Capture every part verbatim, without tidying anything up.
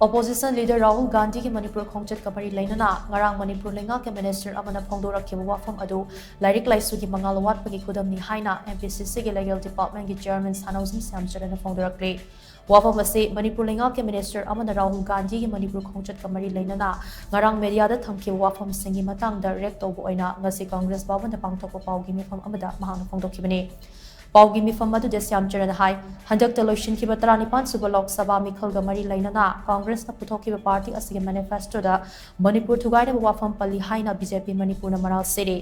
Opposition leader Rahul ꯒꯥꯟꯙꯤꯒꯤ ꯃꯅꯤꯄꯨꯔ ꯈꯣꯡꯆꯠꯀ ꯃꯔꯤ ꯂꯩꯅꯅ ꯉꯔꯥꯡ ꯃꯅꯤꯄꯨꯔ ꯂꯩꯉꯥꯛꯀꯤ ꯃꯤꯅꯤꯁꯇꯔ ꯑꯃꯅ ꯐꯣꯡꯗꯣꯔꯛꯈꯤꯕ ꯋꯥꯐꯝ ꯑꯗꯨ ꯂꯥꯏꯔꯤꯛ ꯂꯥꯏꯁꯨꯒꯤ ꯃꯉꯥꯜ ꯋꯥꯠꯄꯒꯤ ꯈꯨꯗꯝꯅꯤ ꯍꯥꯏꯅ M P C Cꯒꯤ legal departmentꯀꯤ chairman ꯁꯥꯅꯧꯖꯝ ꯁ꯭ꯌꯥꯝꯆꯔꯟꯅ ꯐꯣꯡꯗꯣꯔꯛꯂꯤ꯫ ꯋꯥꯐꯝ ꯑꯁꯤ ꯃꯅꯤꯄꯨꯔ ꯂꯩꯉꯥꯛꯀꯤ ꯃꯤꯅꯤꯁꯇꯔ ꯑꯃꯅ ꯔꯥꯍꯨꯜ ꯒꯥꯟꯙꯤꯒꯤ ꯃꯅꯤꯄꯨꯔ ꯈꯣꯡꯆꯠꯀ ꯃꯔꯤ ꯂꯩꯅꯅ ꯉꯔꯥꯡ ꯃꯦꯗꯤꯌꯥꯗ ꯊꯝꯈꯤꯕ ꯋꯥꯐꯝꯁꯤꯡꯒꯤ ꯃꯇꯥꯡꯗ react ꯇꯧꯕ ꯑꯣꯏꯅ ꯉꯁꯤ ꯀꯪꯒ꯭ꯔꯦꯁ ꯚꯕꯟꯗ ꯄꯥꯡꯊꯣꯛꯄ ꯄꯥꯎꯒꯤ ꯃꯤꯐꯝ ꯑꯃꯗ ꯃꯍꯥꯛꯅ ꯐꯣꯡꯗꯣꯛꯈꯤꯕꯅꯤ꯫ ꯄꯥꯎꯒꯤ ꯃꯤꯐꯝ ꯑꯗꯨꯗ ꯁ꯭ꯌꯥꯝꯆꯔꯟꯅ ꯍꯥꯏ, ꯍꯟꯗꯛꯇ ꯂꯣꯏꯁꯤꯟꯈꯤꯕ ꯇꯔꯥꯅꯤꯄꯥꯟ ꯁꯨꯕ ꯂꯣꯛ ꯁꯚꯥ ꯃꯤꯈꯜꯒ ꯃꯔꯤ ꯂꯩꯅꯅ ꯀꯪꯒ꯭ꯔꯦꯁꯅ ꯄꯨꯊꯣꯛꯈꯤꯕ ꯄꯥꯔꯇꯤ ꯑꯁꯤꯒꯤ ꯃꯦꯅꯤꯐꯦꯁꯇꯣꯗ ꯃꯅꯤꯄꯨꯔ ꯊꯨꯒꯥꯏꯅꯕ ꯋꯥꯐꯝ ꯄꯜꯂꯤ ꯍꯥꯏꯅ B J P ꯃꯅꯤꯄꯨꯔꯅ ꯃꯔꯥꯜ ꯁꯤꯔꯤ꯫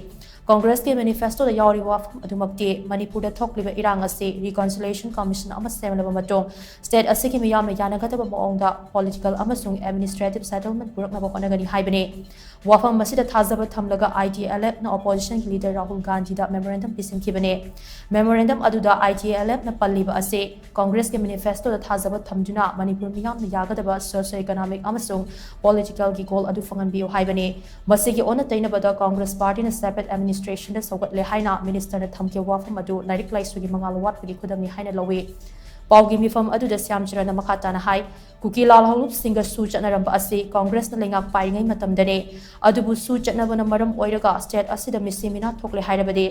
ꯀꯪꯒ꯭ꯔꯦꯁꯀꯤ ꯃꯦꯅꯤꯐꯦꯁꯇꯣꯗ ꯌꯥꯎꯔꯤꯕ ꯋꯥꯐꯝ ꯑꯗꯨꯃꯛꯇꯤ ꯃꯅꯤꯄꯨꯔꯗ ꯊꯣꯛꯂꯤꯕ ꯏꯔꯥꯡ ꯑꯁꯤ reconciliation commission ꯑꯃ ꯁꯦꯝꯂꯕ ꯃꯇꯨꯡ state ꯑꯁꯤꯒꯤ ꯃꯤꯌꯥꯝꯅ ꯌꯥꯅꯒꯗꯕ ꯃꯑꯣꯡꯗ political ꯑꯃꯁꯨꯡ administrative settlement ꯄꯨꯔꯛꯅꯕ ꯍꯣꯠꯅꯒꯅꯤ ꯍꯥꯏꯕꯅꯤ꯫ ꯋꯥꯐꯝ ꯑꯁꯤꯗ ꯊꯥꯖꯕ ꯊꯝꯂꯒ I T L Fꯅ oppositionꯒꯤ leader Rahul ꯒꯥꯟꯙꯤꯗ memorandum ꯄꯤꯁꯤꯟꯈꯤꯕꯅꯤ꯫ Memorandum ꯑꯗꯨꯗ I T L Fꯅ ꯄꯜꯂꯤꯕ ꯑꯁꯤ ꯀꯪꯒ꯭ꯔꯦꯁꯀꯤ ꯃꯦꯅꯤꯐꯦꯁꯇꯣꯗ ꯊꯥꯖꯕ ꯊꯝꯗꯨꯅ ꯃꯅꯤꯄꯨꯔ ꯃꯤꯌꯥꯝꯅ ꯌꯥꯒꯗꯕ socio economic ꯑꯃꯁꯨꯡ politicalꯒꯤ goal ꯑꯗꯨ ꯐꯪꯍꯟꯕꯤꯌꯨ ꯍꯥꯏꯕꯅꯤ꯫ ꯃꯁꯤꯒꯤ ꯑꯣꯟꯅ ꯇꯩꯅꯕꯗ ꯀꯪꯒ꯭ꯔꯦꯁ ꯄꯥꯔꯇꯤꯅ separate administrationꯗ ꯁꯧꯒꯠꯂꯦ ꯍꯥꯏꯅ ꯃꯤꯅꯤꯁꯇꯔꯅ ꯊꯝꯈꯤꯕ ꯋꯥꯐꯝ ꯑꯗꯨ ꯂꯥꯏꯔꯤꯛ ꯂꯥꯏꯁꯨꯒꯤ ꯃꯉꯥꯜ ꯋꯥꯠꯄꯒꯤ ꯈꯨꯗꯝꯅꯤ ꯍꯥꯏꯅ ꯂꯧꯏ꯫ ꯄꯥꯎꯒꯤ ꯃꯤꯐꯝ ꯑꯗꯨꯗ ꯁ꯭ꯌꯥꯝꯆꯔꯟꯅ ꯃꯈꯥ ꯇꯥꯅ ꯍꯥꯏ, ꯀꯨꯀꯤ ꯂꯥꯜꯍꯧꯂꯨꯞꯁꯤꯡꯒ ꯁꯨ ꯆꯠꯅꯔꯝꯕ ꯑꯁꯤ ꯀꯪꯒ꯭ꯔꯦꯁꯅ ꯂꯩꯉꯥꯛ ꯄꯥꯏꯔꯤꯉꯩ ꯃꯇꯝꯗꯅꯤ꯫ ꯑꯗꯨꯕꯨ ꯁꯨ ꯆꯠꯅꯕꯅ ꯃꯔꯝ ꯑꯣꯏꯔꯒ state ꯑꯁꯤꯗ ꯃꯤꯁꯤ ꯃꯤꯅꯥ ꯊꯣꯛꯂꯦ ꯍꯥꯏꯔꯕꯗꯤ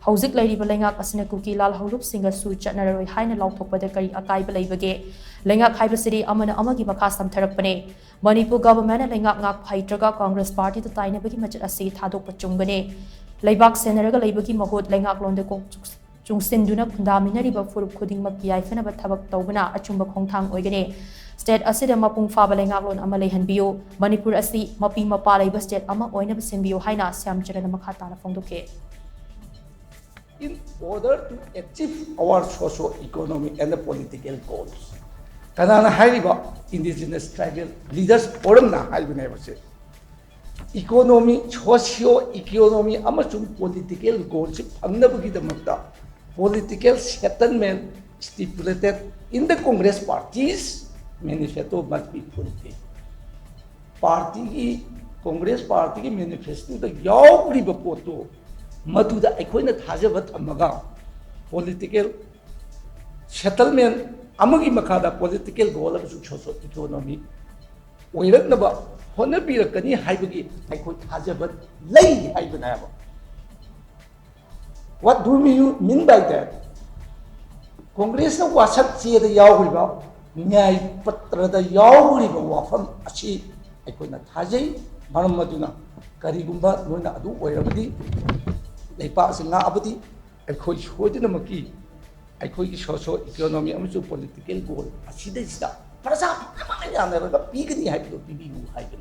ꯍꯧꯖꯤꯛ ꯂꯩꯔꯤꯕ ꯂꯩꯉꯥꯛ ꯑꯁꯤꯅ ꯀꯨꯀꯤ ꯂꯥꯜꯍꯧꯂꯨꯞꯁꯤꯡꯒ ꯁꯨ ꯆꯠꯅꯔꯔꯣꯏ ꯍꯥꯏꯅ ꯂꯥꯎꯊꯣꯛꯄꯗ ꯀꯔꯤ ꯑꯀꯥꯏꯕ ꯂꯩꯕꯒꯦ? ꯂꯩꯉꯥꯛ ꯍꯥꯏꯕꯁꯤꯗꯤ ꯑꯃꯅ ꯑꯃꯒꯤ ꯃꯈꯥ ꯁꯝꯊꯔꯛꯄꯅꯤ꯫ ꯃꯅꯤꯄꯨꯔ governmentꯅ ꯂꯩꯉꯥꯛ ꯉꯥꯛꯄ ꯍꯩꯇ꯭ꯔꯒ ꯀꯪꯒ꯭ꯔꯦꯁ ꯄꯥꯔꯇꯤꯗ ꯇꯥꯏꯅꯕꯒꯤ ꯃꯆꯠ ꯑꯁꯤ ꯊꯥꯗꯣꯛꯄ ꯆꯨꯝꯒꯅꯤ꯫ ꯂꯩꯕꯥꯛ ꯁꯦꯟꯅꯔꯒ ꯂꯩꯕꯒꯤ ꯃꯍꯨꯠ ꯂꯩꯉꯥꯛꯂꯣꯟꯗ ꯀꯣꯛ ꯆꯨꯡꯁꯤꯟꯗꯨꯅ ꯈꯨꯟꯗꯥꯃꯤꯟꯅꯔꯤꯕ ꯐꯨꯔꯨꯞ ꯈꯨꯗꯤꯡꯃꯛꯀꯤ ꯌꯥꯏꯐꯅꯕ ꯊꯕꯛ ꯇꯧꯕꯅ ꯑꯆꯨꯝꯕ ꯈꯣꯡꯊꯥꯡ ꯑꯣꯏꯒꯅꯤ꯫ State ꯑꯁꯤꯗ ꯃꯄꯨꯡ ꯐꯥꯕ ꯂꯩꯉꯥꯛꯂꯣꯟ ꯑꯃ ꯂꯩꯍꯟꯕꯤꯌꯨ꯫ ꯃꯅꯤꯄꯨꯔ ꯑꯁꯤ ꯃꯄꯤ ꯃꯄꯥ ꯂꯩꯕ state ꯑꯃ ꯑꯣꯏꯅꯕ ꯁꯤꯟꯕꯤꯌꯨ ꯍꯥꯏꯅ ꯁ꯭ꯌꯥꯝꯆꯔꯟꯅ ꯃꯈꯥ ꯇꯥꯅ ꯐꯣꯡꯗꯣꯛꯈꯤ꯫ In order to achieve our socio-economic and political goals, ꯀꯅꯥꯅ ꯍꯥꯏꯔꯤꯕ indigenous tribal leaders forumꯅ ꯍꯥꯏꯕꯅꯦꯕ ꯁꯦ? Economy, socio economy ꯑꯃꯁꯨꯡ political goalꯁꯤ ꯐꯪꯅꯕꯒꯤꯗꯃꯛꯇ political settlement stipulated in the Congress party's manifesto must be fulfilled. ꯄꯥꯔꯇꯤꯒꯤ, ꯀꯪꯒ꯭ꯔꯦꯁ ꯄꯥꯔꯇꯤꯒꯤ ꯃꯦꯅꯤꯐꯦꯁꯇꯣꯗ ꯌꯥꯎꯔꯤꯕ ꯄꯣꯠꯇꯣ ꯃꯗꯨꯗ ꯑꯩꯈꯣꯏꯅ ꯊꯥꯖꯕ ꯊꯝꯃꯒ political settlement ꯑꯃꯒꯤ ꯃꯈꯥꯗ political goal ꯑꯃꯁꯨꯡ socio economic ꯑꯣꯏꯔꯛꯅꯕ ꯍꯣꯠꯅꯕꯤꯔꯛꯀꯅꯤ ꯍꯥꯏꯕꯒꯤ ꯑꯩꯈꯣꯏ ꯊꯥꯖꯕ ꯂꯩ ꯍꯥꯏꯕꯅꯦꯕ꯫ What do you mean by that? ꯀꯣꯡꯒ꯭ꯔꯦꯁꯅ ꯋꯥꯁꯛ ꯆꯦꯗ ꯌꯥꯎꯔꯤꯕ, ꯅ꯭ꯌꯥꯏ ꯄꯇ꯭ꯔꯗ ꯌꯥꯎꯔꯤꯕ ꯋꯥꯐꯝ ꯑꯁꯤ ꯑꯩꯈꯣꯏꯅ ꯊꯥꯖꯩ꯫ ꯃꯔꯝ ꯑꯗꯨꯅ ꯀꯔꯤꯒꯨꯝꯕ ꯅꯣꯏꯅ ꯑꯗꯨ ꯑꯣꯏꯔꯕꯗꯤ, ꯂꯩꯄꯥꯛ ꯑꯁꯤ ꯉꯥꯛꯑꯕꯗꯤ, ꯑꯩꯈꯣꯏ ꯁꯣꯏꯗꯅꯃꯛꯀꯤ ꯑꯩꯈꯣꯏꯒꯤ socio economy ꯑꯃꯁꯨꯡ political goal ꯑꯁꯤꯗꯩꯁꯤꯗ ꯄ꯭ꯔꯖꯥ ꯄꯨꯝꯅꯃꯛꯅ ꯌꯥꯅꯔꯒ ꯄꯤꯒꯅꯤ ꯍꯥꯏꯕꯗꯨ ꯄꯤꯕꯤꯌꯨ ꯍꯥꯏꯕꯅꯤ꯫